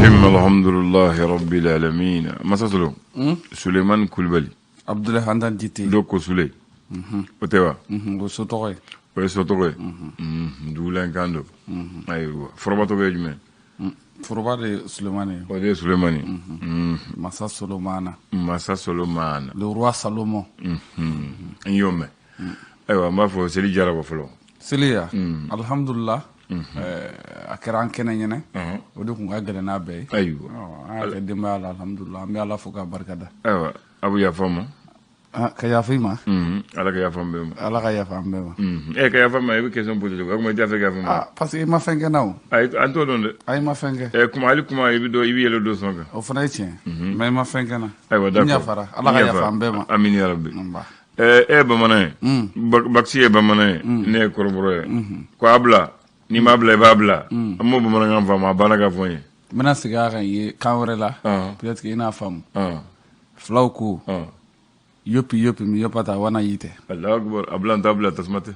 الرحيم الحمد لله رب العالمين Masa Solo Suleiman Kulibali. Abdoulaye Handan Dite. Dɔw ko Sule, o tɛ wa? O so tɔgɔ ye. O ye so tɔgɔ ye, dugulan kan don. Ayiwa, foroba tɔgɔ ye jumɛn? Foroba de ye Sulemani ye. O de ye Sulemani. Masa Solomana. Masa Solomana. Le roi Salomon. N y'o mɛn. Ayiwa, n b'a fɔ seli jara wa fɔlɔ? Seli ya, alhamdulillah, a kɛra an kɛnɛ ɲɛnɛ. O de tun ka gɛlɛn n'a bɛɛ ye. An y'a kɛ denbaya la, alhamdulillah, an bɛ Ala fo k'a barika da. Ayiwa, a bɛ yafa n ma. Ka yafa i ma. Ala ka yafa an bɛɛ ma. Ala ka yafa an bɛɛ ma. Ka yafa n ma, i bɛ question poser cogo o kuma i t'a fɛ ka yafa n ma. Parce que i ma fɛn kɛ n na o. Ayi, an t'o dɔn dɛ. Ayi, i ma fɛn kɛ. Kuma hali kuma, i bɛ dɔ, i bɛ yɛlɛ dɔ sɔn kan. O fana ye tiɲɛ, mais i ma fɛn kɛ n na. Ayiwa, d'accord. N yafara, Ala ka yafa an bɛɛ ma. Amin ya rabbi. E ye bamanan ye, Bakisi ye bamanan ye, ne ye kɔrɔbɔrɔ ye. Ko a bila, n'i m'a bila, i b'a bila. An m'o bamanankan faamu, a banna ka fɔ n ye. N bɛna segin a kan i ye kan wɛrɛ la, peut-être que i n'a faamu. Fulaw ko yopi yopi mi yopata wana yite. Allahu akbar, a bila n t'a bila, tasuma tɛ.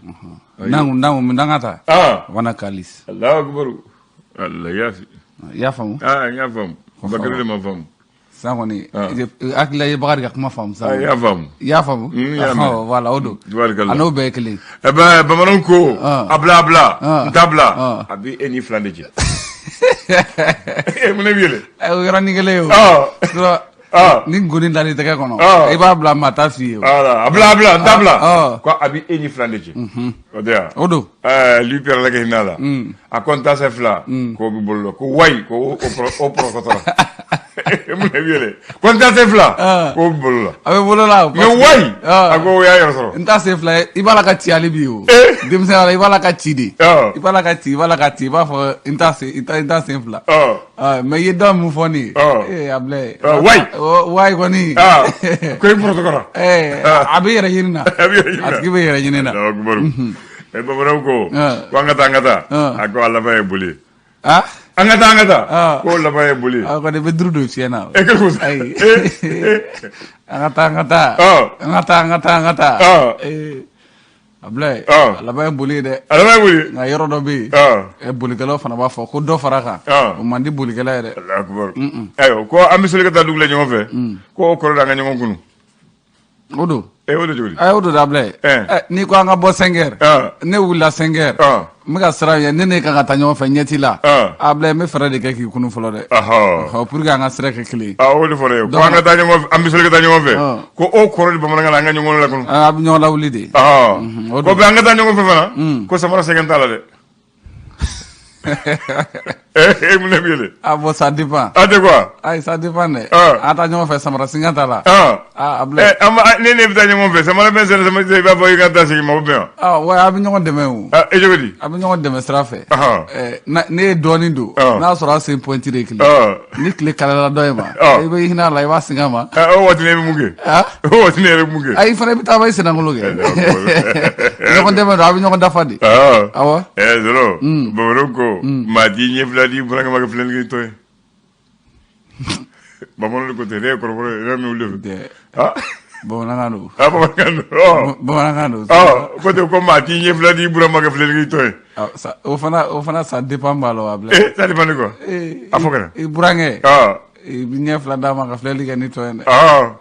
Nangu nangu mi dangata wana kalis. Allahu akbar, Allah yafi. I y'a faamu? N y'a faamu, Bakari de ma faamu. Sisan kɔni, hakilila ye Bakari ka kuma faamu sisan. I y'a faamu. I y'a faamu? N y'a mɛn. Voilà, o don. A n'o bɛɛ ye kelen. Eh ben, bamananw ko a bila, a bila n t'a bila, a bɛ e ni filan de cɛ. Mun de bɛ yɛlɛ? O yɔrɔnin kelen ye o. Ni goni dar'i tɛgɛ kɔnɔ, i b'a bila maa t'a f'i ye. A bila, a bila n t'a bila, ko a bɛ e ni filan de cɛ. O tɛ wa? O don. Lui Pierre, Ala ka hinɛ a la. A ko n ta se fila k'o bɛ bolo la, ko wayi, ko o pɔrɔkɔtɔra. Mun de bɛ yɛlɛ? Ko n ta se fila k'o bɛ bolo la. A bɛ bolo la. Mais wayi, a ko o y'a yɛrɛ sɔrɔ. N ta se fila ye, i b'a la ka ci hali bi o. Denmisɛnya la, i b'a la ka ci de. I b'a la ka ci, i b'a la ka ci, i b'a fɔ n ta se, n ta sen fila. Mais i ye da mun fɔ nin ye? Ee, Abulaye. Wayi. Wayi kɔni. Ko i pɔrɔkɔtɔra. A bɛ yɛrɛ ɲini na. A bɛ yɛrɛ ɲini na. A tigi bɛ yɛrɛ ɲini na. Bamananw ko ko an ka taa, an ka taa. A ko a laban ye boli ye. An ka taa, an ka taa. K'o laban ye boli ye. A kɔni bɛ duuru don fiɲɛ na. E ko ayi. An ka taa, an ka taa. An ka taa, an ka taa, an ka taa. Abulaye, a laban ye boli ye dɛ. A laban ye boli ye. Nka yɔrɔ dɔ bɛ yen, bolikɛlaw fana b'a fɔ ko dɔ fara kan. O man di bolikɛla ye dɛ. Alahu akibaru. Ayiwa, ko an bɛ soli ka taa dugu la ɲɔgɔn fɛ. Ko o kɔrɔ de an ka ɲɔgɔn kunu. O don. O don cogo di? O don dɛ, Abulaye. N'i ko an ka bɔ 5 heures. Ne wulila 5 heures. N bɛ ka sira ye, ne n'e kan ka taa ɲɔgɔn fɛ, ɲɛ t'i la. Abulaye, n bɛ fɛɛrɛ de kɛ k'i kunu fɔlɔ dɛ. Pour que an ka sira kɛ kelen ye. O de fɔra ye. Ko an ka taa ɲɔgɔn fɛ, an bɛ soli ka taa ɲɔgɔn fɛ. Ko o kɔrɔ de bamanankan na, an ka ɲɔgɔn lakunu. A bɛ ɲɔgɔn lawuli de. Ko bɛ an ka taa ɲɔgɔn fɛ fana. Ko samara sɛgɛn t'a la dɛ. Mun de bɛ yɛlɛ? Ah bon, ça dépend. Ah, de quoi? Ayi, ça dépend dɛ. An taa ɲɔgɔn fɛ, samara singa t'a la. Ah, Abulaye. Ne ne bɛ taa ɲɔgɔn fɛ, samara bɛ sen, samara i b'a fɔ i ka taa segin ma, o bɛ bɛn wa? Ah ouais, a bɛ ɲɔgɔn dɛmɛ o. Ah, e cogo di? A bɛ ɲɔgɔn dɛmɛ sira fɛ. Ne ye dɔɔnin don. N'a sɔrɔ a sen pointure ye kelen. Ni tile kalayara dɔ in ma, i bɛ hinɛ a la, i b'a singa ma. O waati ne bɛ mun kɛ? O waati ne yɛrɛ bɛ mun kɛ? Ayi, fana i bɛ taa i sennankolo kɛ. Ɲɔgɔn dɛmɛ don, a bɛ ɲɔgɔn dafa de. Awɔ. Zoro, bamananw ko maa t'i ɲɛ fila di burankɛ ma kɛ filɛlikɛ tɔ ye. Bamananw de ko ten, ne ye kɔrɔbɔrɔ ye, ne bɛ wuli de fɛ. Bamanankan don. Bamanankan don. Bamanankan don. Ko ten ko maa t'i ɲɛ fila di burankɛ ma kɛ filɛlikɛ tɔ ye. O fana ça dépend b'a la wa, Abulaye. Ça dépend de quoi? A fɔ kana. I burankɛ. I bɛ ɲɛ fila d'a ma ka filɛli kɛ ni tɔ ye dɛ.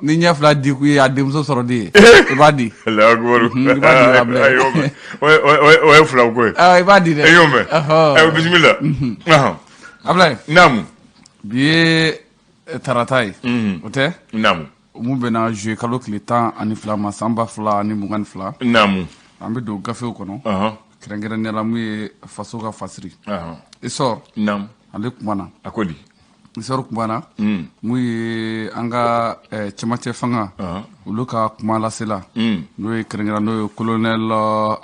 Ni ɲɛ fila di kun ye a denmuso sɔrɔ di ye, i b'a di. Alahu akibaru. I b'a di, Abulaye. O ye fulaw ko ye. I b'a di dɛ. E y'o mɛn. Ayiwa, bisimila. Abulaye. Naamu. Bi ye tarata ye. O tɛ? Naamu. Mun bɛnna juillet kalo tile 12 ma, san 2022. Naamu. An bɛ don gafew kɔnɔ. Kɛrɛnkɛrɛnnenya la, mun ye faso ka fasiri. Essor. Naamu. Ale kumana. A ko di? Essor kumana. Mun ye an ka cɛmancɛ fanga, olu ka kuma lasela. N'o ye kɛrɛnkɛrɛn, n'o ye colonel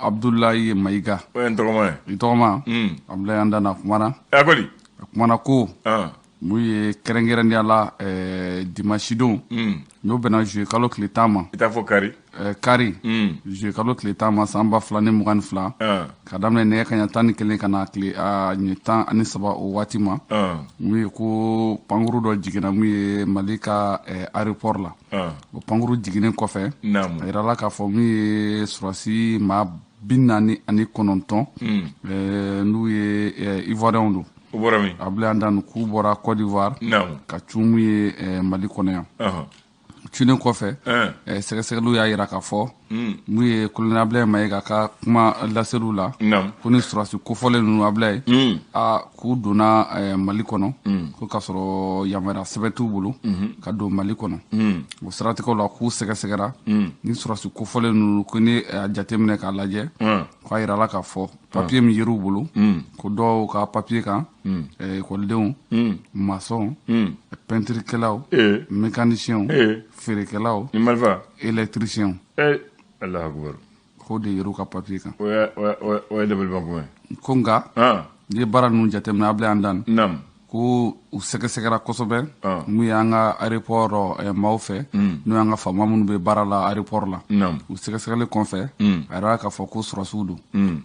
Abdoulaye Mayiga. O ye n tɔgɔma ye. I tɔgɔma. Abdoulaye Andana kumana. A ko di? A kumana ko mun ye kɛrɛnkɛrɛnnenya la, dimanche don, n'o bɛnna juillet kalo tile 10 ma. I t'a fɔ kari. Kari, juillet kalo tile 10 ma, san 2022, ka daminɛ nɛgɛ kaɲa 11 ka na tile ɲɛ 13 o waati ma, mun ye ko pankuru dɔ jiginna mun ye Mali ka aéroport la. O pankuru jiginnen kɔfɛ, a yirala k'a fɔ mun ye sɔrɔdasi maa 49, n'u ye Ivoirienw don. U bɔra min? Ablaye Andan, k'u bɔra Côte d'Ivoire ka cun mun ye Mali kɔnɔ yan. Cunnen kɔfɛ, sɛgɛsɛgɛliw y'a jira k'a fɔ mun ye colonel Ablaye Mayiga ka kuma laseliw la, ko ni sɔrɔdasi kofɔlen ninnu, Ablaye, a k'u donna Mali kɔnɔ ko k'a sɔrɔ yamaruya sɛbɛn t'u bolo ka don Mali kɔnɔ. O siratigɛw la, k'u sɛgɛsɛgɛra ni sɔrɔdasi kofɔlen ninnu, ko ni a jateminɛ k'a lajɛ, k'a yirala k'a fɔ papier min yer'u bolo, ko dɔw ka papier kan, ekɔlidenw, maçon, peinturekɛlaw, mécaniciens, feerekɛlaw, ni marifa, électriciens. Allahu akbar. K'o de yer'u ka papier kan. O ye dabaliban kuma ye. Ko nka n'i ye baara ninnu jateminɛ, Ablaye Andan, ko u sɛgɛsɛgɛra kosɛbɛ mun y'an ka aéroport maaw fɛ, n'o y'an ka faama minnu bɛ baara la aéroport la. U sɛgɛsɛgɛli kɔfɛ, a yɛrɛ k'a fɔ ko sɔrɔdasiw don.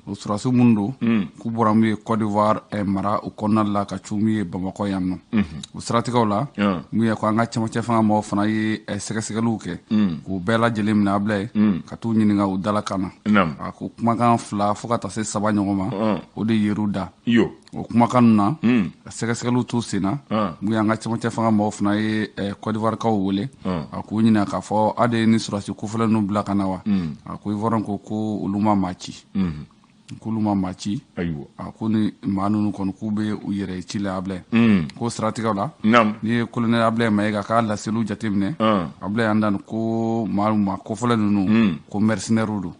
O sɔrɔdasiw minnu don, k'u bɔra mun ye Côte d'Ivoire mara o kɔnɔna la ka cun mun ye Bamakɔ yan nɔ. O siratigɛw la, mun ye ko an ka cɛmancɛ fanga maaw fana ye sɛgɛsɛgɛliw kɛ k'u bɛɛ lajɛlen minɛ, Ablaye, ka t'u ɲininka u dalakan na. A ko kumakan 2 fo ka taa se 3 ɲɔgɔn ma, o de yer'u da. O kumakan ninnu na, sɛgɛsɛgɛliw t'u sen na. Mun y'an ka cɛmancɛ fanga maaw fana ye Côte d'Ivoire kaw wele, a k'u ɲininka k'a fɔ a de ye ni sɔrɔdasi kofɔlen ninnu bila ka na wa? A ko Ivoirien ko ko olu ma maa ci, k'olu ma maa ci. A ko ni maa ninnu kɔni k'u bɛ u yɛrɛ ci la, Ablaye. Ko siratigɛw la, n'i ye colonel Ablaye Mayiga k'a laseliw jateminɛ, Ablaye Andan, ko maa kofɔlen ninnu, ko mercenaires don.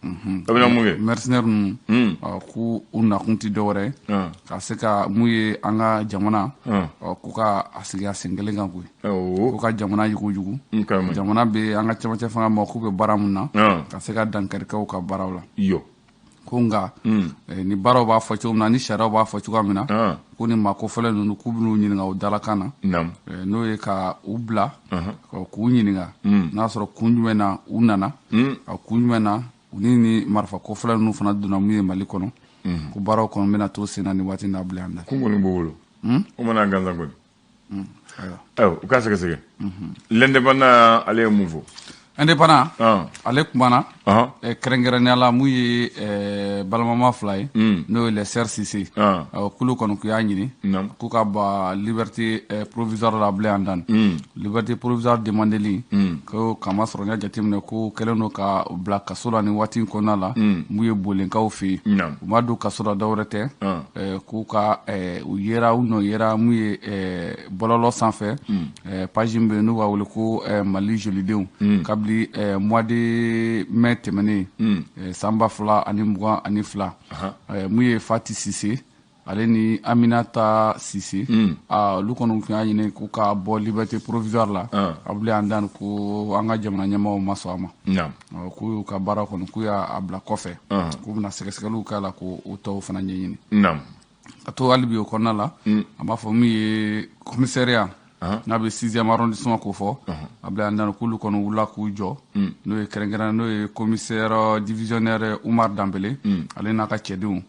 A bɛna mun kɛ? Mercenaires ninnu, ko u nakun tɛ dɔwɛrɛ ye ka se ka mun ye an ka jamana, ko ka a sigi a sen kelen kan koyi, ko ka jamana yuguyugu. Jamana bɛ an ka cɛmancɛ fanga ma k'u bɛ baara mun na, ka se ka dankari kɛ u ka baaraw la. Ko nka ni baaraw b'a fɔ cogo min na, ni sariyaw b'a fɔ cogoya min na, ko ni maa kofɔlen ninnu, k'u bɛn'u ɲininka u dalakan na, n'o ye ka u bila k'u ɲininka n'a sɔrɔ kun jumɛn na u nana, a kun jumɛn na u ni marifa kofɔlen ninnu fana donna mun ye Mali kɔnɔ. Ko baaraw kɔni bɛna to sen na nin waati in na, Ablaye Andan. Kun kɔni b'u bolo. O mana gansan kɔni. Ayiwa, u k'a sɛgɛsɛgɛ. L'Indépendant, ale ye mun fɔ? Indépendant, ale kumana kɛrɛnkɛrɛnnenya la mun ye balimama 2 ye, n'o ye les sœurs Cissé. K'olu kɔni k'u y'a ɲini k'u ka ba liberté provisoire la, Ablaye Andan. Liberté provisoire demandeli ko kamasɔrɔ n y'a jateminɛ ko kɛlen don ka bila kaso la nin waati in kɔnɔna la, mun ye Bolenkaw fɛ yen. U ma don kaso la dɔwɛrɛ tɛ, k'u ka u yera, u nɔ yera mun ye bɔlɔlɔ sanfɛ, page min bɛ yen n'u b'a wele ko Mali jolidenw, kabini mois de mai tɛmɛnen san 2022, mun ye Fati Cissé ale ni Aminata Cissé, olu kɔni tun y'a ɲini k'u ka bɔ liberté provisoire la, Ablaye Andan, ko an ka jamana ɲɛmaaw ma sɔn a ma, k'u y'u ka baara kɔni k'u y'a bila kɔfɛ, k'u bɛna sɛgɛsɛgɛliw k'a la k'o tɔw fana ɲɛɲini. Ka to hali bi o kɔnɔna la, an b'a fɔ min ye commissariat n'a bɛ 6e arrondissement ko fɔ, Ablaye Andan, k'olu kɔni wulila k'u jɔ, n'o ye kɛrɛnkɛrɛn n'o ye commissaire divisionnaire Umar Danbele, ale n'a ka cɛdenw,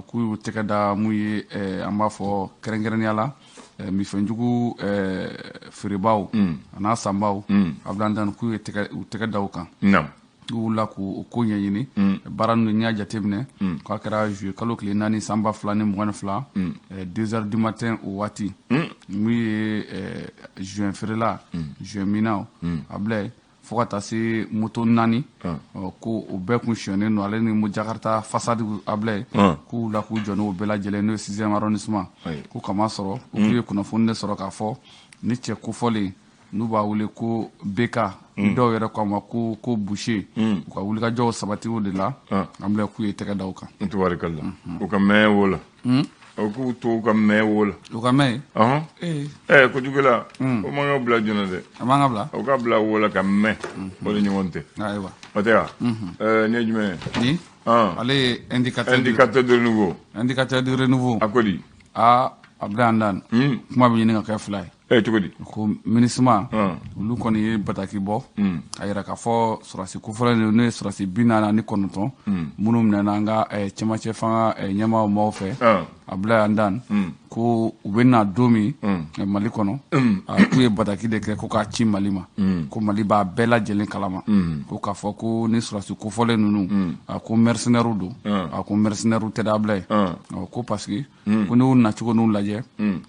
k'u y'u tɛgɛ da mun ye, an b'a fɔ kɛrɛnkɛrɛnnenya la minfɛnjugu feerebaw a n'a sanbaw, Ablaye Andan, k'u ye u tɛgɛ da u kan. U wulila k'o ko ɲɛɲini. Baara ninnu, n'i y'a jateminɛ, k'a kɛra juillet kalo tile 4 san 2022, 2 heures du matin o waati, mun ye joint feerela, joint minnaw, Ablaye, fo ka taa se moto 4, ko o bɛɛ kun sonyɛnen don, ale ni Jakarta façade, Ablaye, k'u wulila k'u jɔ n'o bɛɛ lajɛlen, n'o ye 6e arrondissement. Ko kama sɔrɔ u k'u ye kunnafoni de sɔrɔ k'a fɔ ni cɛ kofɔlen n'u b'a wele ko BK, dɔw yɛrɛ ko a ma ko Boucher, u ka wulikajɔw sabati o de la, Ablaye, k'u ye tɛgɛ da u kan. Tubarikalla, u ka mɛn wo la. O k'u to u ka mɛn wo la. U ka mɛn? Kojugukɛla, o man ka bila joona dɛ. A man ka bila? O ka bila wo la ka mɛn, o de ɲɔgɔn tɛ. Ayiwa. O tɛ wa? Nin ye jumɛn ye? Ni? Ale ye indicateur. Indicateur de renouveau. Indicateur de renouveau. A ko di? Aa, Ablaye Andan, kuma bɛ ɲini ka kɛ 2 ye. Cogo di? Ko MINUSMA, olu kɔni ye bataki bɔ a yira k'a fɔ sɔrɔdasi kofɔlen n'o ye sɔrɔdasi 49 minnu minɛna an ka cɛmancɛ fanga ɲɛmaaw maaw fɛ. Ablaye Andan, ko u bɛ na don min Mali kɔnɔ, k'u ye bataki de kɛ ko k'a ci Mali ma, ko Mali b'a bɛɛ lajɛlen kalama, ko k'a fɔ ko ni sɔrɔdasi kofɔlen ninnu, a ko mercenaires don, a ko mercenaires tɛ dɛ Ablaye. Ko parce que ko n'u nacogo n'u lajɛ,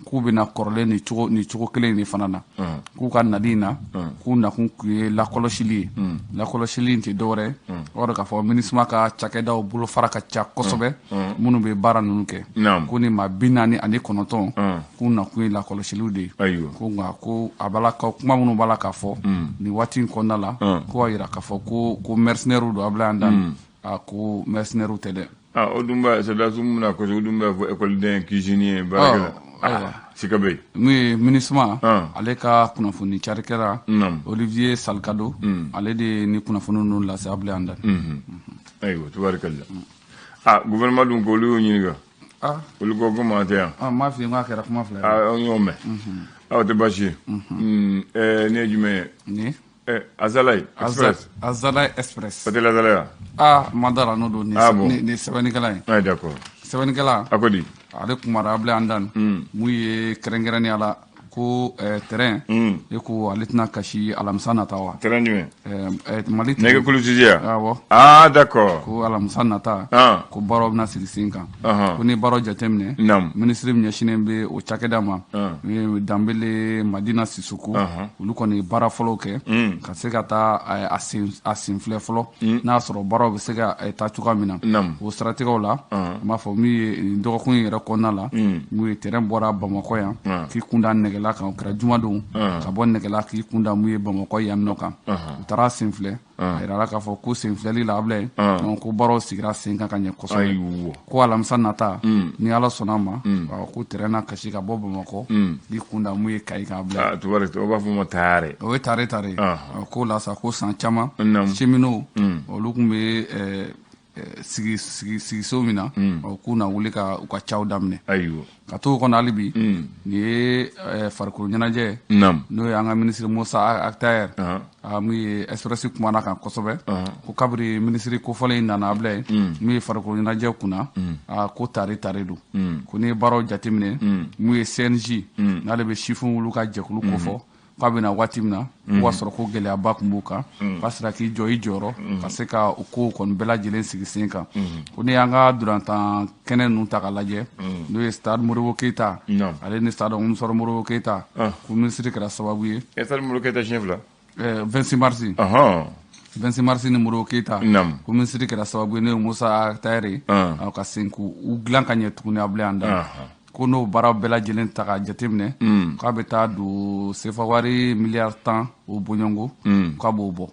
k'u bɛna kɔrɔlen ni cogo ni cogo kelen de fana na, k'u ka nali in na, k'u nakun kun ye lakɔlɔsili ye. Lakɔlɔsili in tɛ dɔwɛrɛ ye, o kɔrɔ k'a fɔ MINUSMA ka cakɛdaw bolofara ka ca kosɛbɛ minnu bɛ baara ninnu kɛ, ko ni maa 49, k'u nakun ye lakɔlɔsiliw de ye. Ko nka ko a b'a la ka kuma minnu b'a la k'a fɔ nin waati in kɔnɔna la, ko b'a jira k'a fɔ ko mercenaires don Ablaye Andan, a ko mercenaires tɛ dɛ. Ah, o dun b'a sɔrɔdasiw mun na kosɛbɛ, o dun b'a fɔ ekɔliden, cuisinier, baarakɛla. Ayiwa. Sika bɛ yen. N'o ye MINUSMA, ale ka kunnafoni carikɛla Olivier Salgado, ale de ye ni kunnafoni ninnu lase Ablaye Andan. Ayiwa, tubaarikala. Ah, gouvernement dun ko olu y'u ɲininka. Olu ko maa tɛ yan. Ah, n m'a f'i ye n k'a kɛra kuma fila ye. Ah, an y'o mɛn. Ah, o tɛ baasi ye. Nin ye jumɛn ye? Nin Azalaï Express. Azalaï Express. O tɛ Lazalaï wa? Ah, ma dara n'o don. Ah bon. Nin sɛbɛnnikɛla ye. Ah, d'accord. Sɛbɛnnikɛla. A ko di? Ale kumara Ablaye Andan. Mun ye kɛrɛnkɛrɛnnenya la ko terrain, e ko ale tɛna kasi alamisa nata wa? Terrain jumɛn? Mali terrain. Nɛgɛkulu ya? Awɔ. Ah, d'accord. Ko alamisa nata, ko baaraw bɛna sigi sen kan. Ko ni baaraw jateminɛ, minisiri min ɲɛsinnen bɛ o cakɛda ma, Danbele Madina Sisoko, olu kɔni ye baara fɔlɔw kɛ ka se ka taa a sen filɛ fɔlɔ, n'a y'a sɔrɔ baaraw bɛ se ka taa cogoya min na. O siratigɛw la, n b'a fɔ min ye nin dɔgɔkun in yɛrɛ kɔnɔna la, mun ye terrain bɔra Bamakɔ yan k'i kunda Nɛgɛla kan, o kɛra jumadon, ka bɔ Nɛgɛla k'i kunda mun ye Bamakɔ yan nɔ kan, u taara sen filɛ. A yirala k'a fɔ ko sen filɛli la Ablaye, ko baaraw sigira sen kan ka ɲɛ kosɛbɛ, ko alamisa nata, ni Ala sɔnna ma, ko terrain na kasi ka bɔ Bamakɔ k'i kunda mun ye Kayi kan Ablaye. O b'a fɔ ma taare. O ye taare taare. Ko la sa ko san caman cheminots olu tun bɛ sigiso min na, k'u na wuli ka u ka caw daminɛ. Ayiwa. Ka t'o kɔnɔ hali bi, nin ye farikolo ɲɛnajɛ, n'o ye an ka minisiri Musa Ag Attaher, mun ye Express kumana kan kosɛbɛ, ko kabiri minisiri kofɔlen in nana Ablaye, mun ye farikolo ɲɛnajɛ kunna, ko tare tare don, ko n'i ye baaraw jateminɛ, mun ye CNJ, n'ale bɛ sifinw olu ka jɛkulu kofɔ, k'a bɛna waati min na, o b'a sɔrɔ ko gɛlɛyaba tun b'u kan, k'a sera k'i jɔ i jɔyɔrɔ ka se ka o kow kɔni bɛɛ lajɛlen sigi sen kan. Ko n'i y'an ka dolantan kɛnɛ ninnu ta k'a lajɛ, n'o ye stade Modibo Keyita, ale ni stade Umusɔrɔ Modibo Keyita, ko minisiri kɛra sababu ye. Stade Modibo Keyita siɲɛ fila. 26 mars. 26 mars ni Modibo Keyita, ko minisiri kɛra sababu ye, n'o ye Musa Ag Attaher ye, ka sen k'u dilan ka ɲɛ tuguni Ablaye Andan. Ko n'o baara bɛɛ lajɛlen ta k'a jateminɛ, k'a bɛ taa don sefa wari miliyari 10 o bɔɲɔgɔnko, k'a b'o bɔ.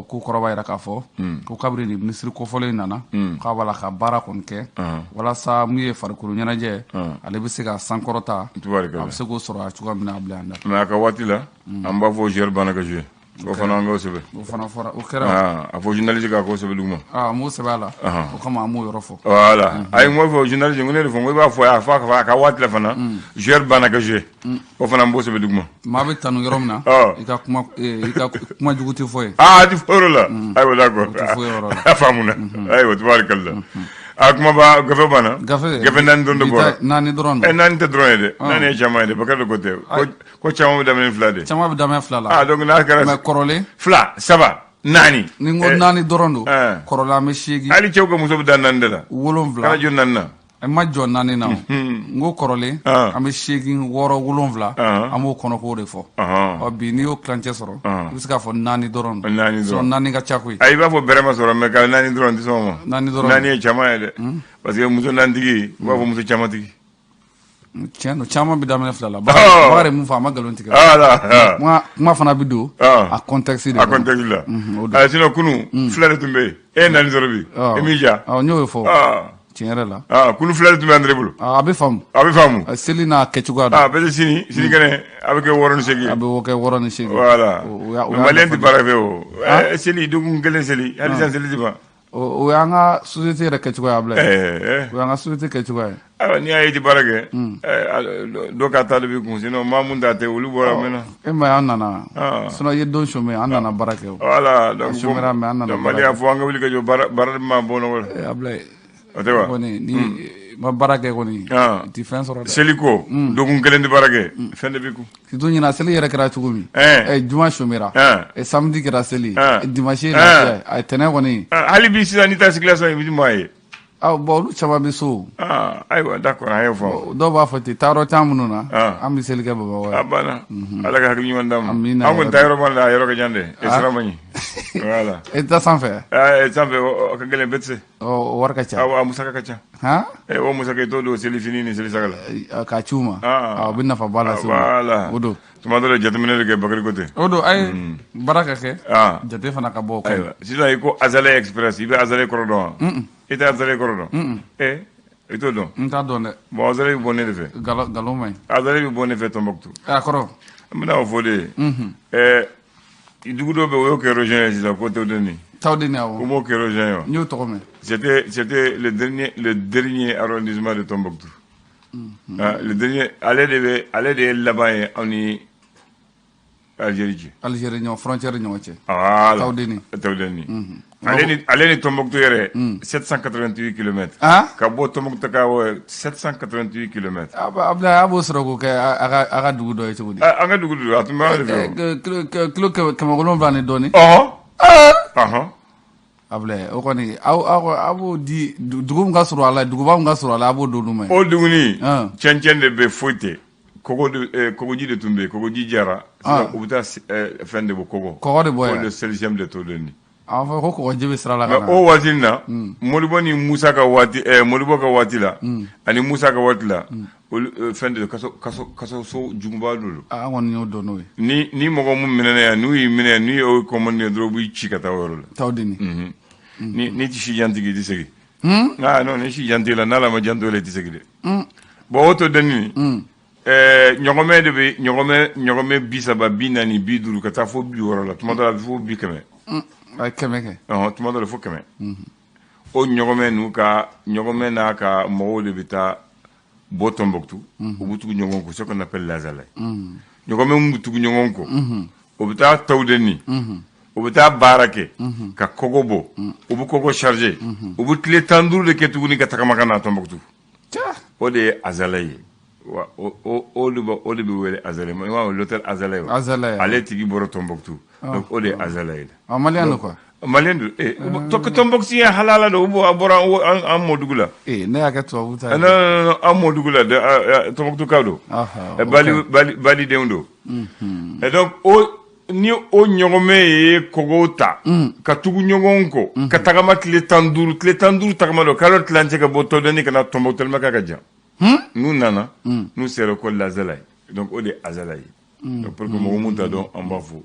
Ko kɔrɔ b'a jira k'a fɔ ko kabiri ni minisiri kofɔlen nana, k'a b'a la ka baara kɔni kɛ walasa mun ye farikolo ɲɛnajɛ, ale bɛ se ka sankɔrɔta, a bɛ se k'o sɔrɔ a cogoya min na Ablaye Andan. Mais a ka waati la, an b'a fɔ joueur banna ka jouer. O fana an k'o sɛbɛn. O fana fɔra, o kɛra. A fɔ journaliste k'a k'o sɛbɛn duguma. Ah, n b'o sɛbɛn a la. O kama an m'o yɔrɔ fɔ. Voilà. Ayi, n b'o fɔ journaliste, n ko ne de fɔ, n ko i b'a fɔ a fɔ a ka waati la fana, joueur banna ka jouer. O fana n b'o sɛbɛn duguma. Maa bɛ tanu yɔrɔ min na, i ka kuma, i ka kuma jugu tɛ fɔ yen. Ah, a ti fɔ yɔrɔ la. Ayiwa, d'accord. O tɛ fɔ yɔrɔ la. A faamuna. Ayiwa, tubaarikala. A kuma ba gafe banna. Gafe. Gafe naani dɔrɔn de bɔra. Naani dɔrɔn don. Naani tɛ dɔrɔn ye dɛ. Naani ye caman ye dɛ. Bakari ko tɛ. Ko caman bɛ daminɛ fila de. Caman bɛ daminɛ fila la. Ah, donc n'a kɛra. Mais kɔrɔlen. 2, 3, 4. Ni n ko naani dɔrɔn don. Kɔrɔlen an bɛ 8. Hali cɛw ka muso bɛ dan 4 de la. 7. Kana jɔ 4 na. N ma jɔ 4 na o. N ko kɔrɔlen. An bɛ 8, 6, 7. An b'o kɔnɔko de fɔ. Ɔ bi n'i y'o tilancɛ sɔrɔ, i bɛ se k'a fɔ 4 dɔrɔn don. 4 dɔrɔn. 4 ka ca koyi. Ayi, i b'a fɔ bɛrɛ ma sɔrɔ, mais ka 4 dɔrɔn tɛ sɔn o ma. 4 dɔrɔn. 4 ye caman ye dɛ. Parce que muso 4tigi, u b'a fɔ muso caman tigi. Tiɲɛ don, caman bɛ daminɛ fila la. Bakari mun fɔ, a ma nkalon tigɛ. Kuma fana bɛ don a contexte de a contexte la. Sinon kunun 2 de tun bɛ yen, e ye 4 sɔrɔ bi, e m'i ja. N y'o fɔ. Tiɲɛ yɛrɛ la. Kunun 2 de tun bɛ Andre bolo. A bɛ faamu. A bɛ faamu. Seli n'a kɛcogoya don. Peut être sini sinikɛnɛ a bɛ kɛ 6 ni 8. A bɛ kɛ 6 ni 8. Voilà. Malien tɛ baara kɛ o. Seli dɔgɔkun kelen seli, hali sisan seli tɛ ban. O y'an ka société yɛrɛ kɛcogoya ye Ablaye. O y'an ka société kɛcogoya ye. Ayiwa, n'i y'a ye i tɛ baara kɛ, dɔ ka taa de b'i kun, sinon maa mun ta tɛ, olu bɔra mɛn na. E ma ye an nana. Sinon i ye don chômé, an nana baara kɛ o. Voilà, donc chômé mais an nana baara kɛ. Mali y'a fɔ an ka wuli ka jɔ, baara ma bɔ nɔgɔ la. Ablaye. O tɛ wa? Kɔni ni ma baara kɛ kɔni, i tɛ fɛn sɔrɔ dɛ. Seliko dɔgɔkun kelen tɛ baara kɛ, fɛn de b'i kun. Surtout ɲinan seli yɛrɛ kɛra cogo min, juma sɔmira, samedi kɛra seli, dimanche ye lafiya ye, tɛnɛn kɔni. Hali bi sisan n'i taa circulation i bɛ maa ye. Bon, olu caman bɛ so. Ayiwa, d'accord, an y'o faamu. Dɔw b'a fɔ ten, taayɔrɔ t'an minnu na, an bɛ seli kɛ Bamakɔ yan. A banna, Ala ka hakili ɲuman d'an ma. Amina. An kɔni taayɔrɔ b'an la, a yɔrɔ ka jan dɛ, sira man ɲi, voilà. E tɛ taa sanfɛ? Sanfɛ o ka gɛlɛn, bɛɛ tɛ se. O wari ka ca. Awɔ, a musaka ka ca. Han? O musaka i t'o don selifini ni selisaga la. K'a ci u ma. A bɛ nafaba lase u ma. Voilà. O don. Tuma dɔ la jateminɛ bɛ kɛ, Bakari ko ten. O don, a ye baara ka kɛ. Jate fana ka bɔ o kan. Ayiwa, sisan i ko Azalaï Express, i bɛ Azalaï kɔrɔ dɔn wa? I tɛ Azalaï kɔrɔ dɔn? I t'o dɔn? N t'a dɔn dɛ. Bon, Azalaï bɛ bɔ ne de fɛ. Nkalon man ɲi. Azalaï bɛ bɔ ne fɛ Tombouctou. A kɔrɔ? N bɛna o fɔ de ye. Dugu dɔ bɛ yen, o y'o kɛ région ye sisan ko Tawudeni. Tawudeni, awɔ. O m'o kɛ région ye wa? N y'o tɔgɔ mɛn. C'était le dernier arrondissement de Tombouctou. Ah, le dernier, ale de ye laban ye aw ni Algérie cɛ. Algérie ɲɔgɔn frontière ɲɔgɔn cɛ. Voilà. Tawudeni. Tawudeni. Ale ni Tombouctou yɛrɛ, 788 km. Ah? Ka bɔ Tombouctou ka bɔ 788 km. Abulaye, a b'o sɔrɔ k'o kɛ a ka dugu dɔ ye cogo di? An ka dugu don, a tun bɛ an de fɛ. Kilo 700 ni dɔɔnin. Ɔhɔn. Ɔhɔn. Abulaye, o kɔni aw b'o di dugu min ka surun a la, duguba min ka surun a la, a b'o d'olu ma. O duguni, cɛncɛn de bɛ, foyi tɛ. Kogoji de tun bɛ yen, kogoji jara. Sisan u bɛ taa fɛn de bɔ, kɔgɔ. Kɔgɔ de bɔ yan. O de selicyɛn de Tawudeni. A b'a fɔ ko kɔgɔji bɛ sira la ka na. O waati in na, Modibo ni Musa ka waati, Modibo ka waati la ani Musa ka waati la, olu fɛn de kaso kaso kaso juguba don. An kɔni y'o dɔn n'o ye. Ni mɔgɔ mun minɛna yan, n'u y'i minɛ, n'u y'o commandé dɔrɔn, u b'i ci ka taa o yɔrɔ la. Tawudeni. Ni ti si jantigi, i tɛ segin. Ah non, ni si jantigi la, n'Ala ma janto la, i tɛ segin dɛ. Bon, o Tawudeni, ɲɔgɔmɛ de bɛ, ɲɔgɔmɛ 30, 40, 50 ka taa fo 60 la, tuma dɔ la a bɛ fo 100. A ye 100 kɛ. Ɔhɔn, tuma dɔ la fo 100. O ɲɔgɔmɛ n'u ka ɲɔgɔmɛ n'a ka mɔgɔw de bɛ taa bɔ Tombouctou, u bɛ tugu ɲɔgɔn kɔ, ce qu'on appelle l'Azalaï. Ɲɔgɔmɛ min bɛ tugu ɲɔgɔn kɔ, o bɛ taa Tawudeni, u bɛ taa baara kɛ ka kɔgɔ bɔ, u bɛ kɔgɔ charger, u bɛ tile 15 de kɛ tuguni ka tagama ka na Tombouctou. O de ye Azalaï ye. Wa o de bɛ wele Azalaï, i m'a ye l'hôtel Azalaï wa? Azalaï. Ale tigi bɔra Tombouctou, donc o de ye Azalaï ye. Ah, malien don quoi. Malien don, Tombouctou ye halala don, a bɔra an mɔdugu la. Ee, ne y'a kɛ tubabu ta ye. Non non non, an mɔdugu la, Tombouctou kaw don. Bali balidenw don. Et donc o ni o ɲɔgɔmɛ ye kɔgɔw ta ka tugu ɲɔgɔn kɔ ka tagama tile 15, tile 15 tagama don, kalo tilancɛ, ka bɔ Tawudeni ka na Tombouctou tellement k'a ka jan. N'u nana, n'u sera ko l'Azalaï, donc o de ye Azalaï ye. Donc pour que mɔgɔ mun t'a dɔn, an b'a fɔ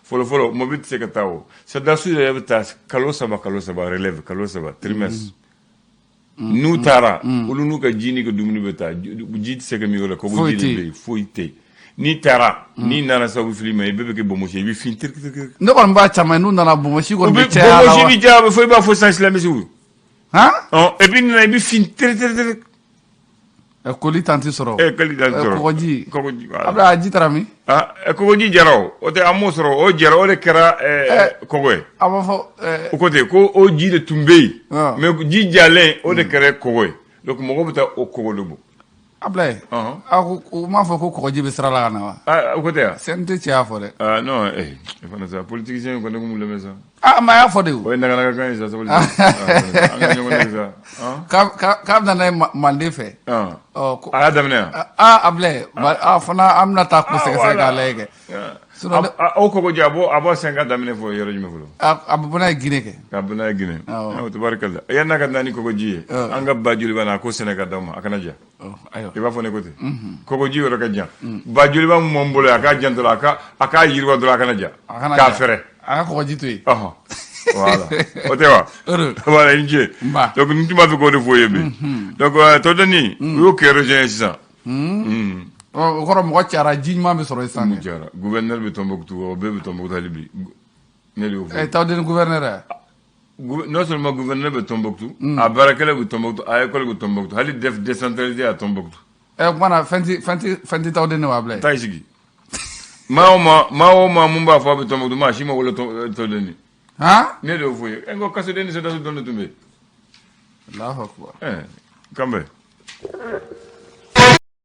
fɔlɔ fɔlɔ, mobili tɛ se ka taa, o sɔrɔdasiw yɛrɛ bɛ taa kalo 3, kalo 3, relève kalo 3, trimestre. N'u taara, olu n'u ka ji n'i ka dumuni bɛ taa, ji tɛ se ka min yɔrɔ la, kɔgɔji de bɛ yen, foyi tɛ yen. N'i taara, n'i nana sa, u bɛ fili ma, i bɛɛ bɛ kɛ bonbonsi ye, i bɛ fin tirikitiri. Ne kɔni b'a caman ye, n'u nana, bonbonsi kɔni bɛ caya la wa. Bonbonsi bɛ caya fo i b'a fɔ sisan silamɛsiw. Han? Ɔ, et puis n'i nana, i bɛ fin tirikitiri. Koli tan tɛ sɔrɔ. Koli tan tɛ sɔrɔ. Kɔgɔji. Kɔgɔji, voilà. A bɛ a ji taara min? Ah, kɔgɔji jara, o tɛ, an m'o sɔrɔ, o jara, o de kɛra kɔgɔ ye. A b'a fɔ. O ko ten ko o ji de tun bɛ yen. Mais ji jalen, o de kɛra kɔgɔ ye. Donc mɔgɔw bɛ taa o kɔgɔ de bɔ. Ablaye. A ko u m'a fɔ ko kɔgɔji bɛ sira la ka na wa? Ah, o ko tɛ wa? CNT cɛ y'a fɔ dɛ. Ah non, fana sa, politicien kɔni ko mun lamɛn sa. Ah, mais a y'a fɔ de o. O ye naganaka kan ye sa, sabali. An ka ɲɔgɔn nɛgɛ sa. K'a bɛ na n'a ye Manden fɛ. Ɔ, a y'a daminɛ yan. Ah, Ablaye, ah fana an bɛna taa ko sɛgɛsɛgɛ k'a lajɛ kɛ. Sinon o kɔgɔji, a bɔ sen ka daminɛ fɔ yɔrɔ jumɛn fɔlɔ? A bɛ bɔ n'a ye Guinée kɛ. Ka bɔ n'a ye Guinée. Awɔ, tabarikala. Yan'a ka na ni kɔgɔji ye, an ka ba joliba na, a ko sɛnɛ ka d'aw ma, a kana ja. Ayiwa. I b'a fɔ ne ko ten. Kɔgɔji yɔrɔ ka jan. Ba joliba min b'an bolo yan, a k'a janto la, a k'a yiriwa dɔrɔn, a kana ja. K'a fɛrɛ. A ka kɔgɔji to yen. Ɔhɔn. Voilà. O tɛ wa? Voilà, i ni ce. Donc n tun b'a fɛ k'o de fɔ i ye bi. Donc Tawudeni, u y'o kɛ région ye sisan. O kɔrɔ mɔgɔ cayara, ji ɲuman bɛ sɔrɔ yen sisan. Cayara. Gouverneur bɛ Tombouctou, o bɛɛ bɛ Tombouctou hali bi. Ne de y'o fɔ. Tawudeni gouverneur. Non seulement gouverneur bɛ Tombouctou, a baarakɛlaw bɛ Tombouctou, a école bɛ Tombouctou, hali DEF décentralisé à Tombouctou. O kuma na, fɛn tɛ Tawudeni wa, Ablaye? Taa i sigi. Maa o maa, maa o maa mun b'a fɔ a bɛ Tombouctou, maa si ma wolo Tawudeni. Han? Ne de y'o fɔ i ye. N ko kasoden ni sɔrɔdasi dɔrɔn de tun bɛ yen. Allahu akbar. Kan bɛn.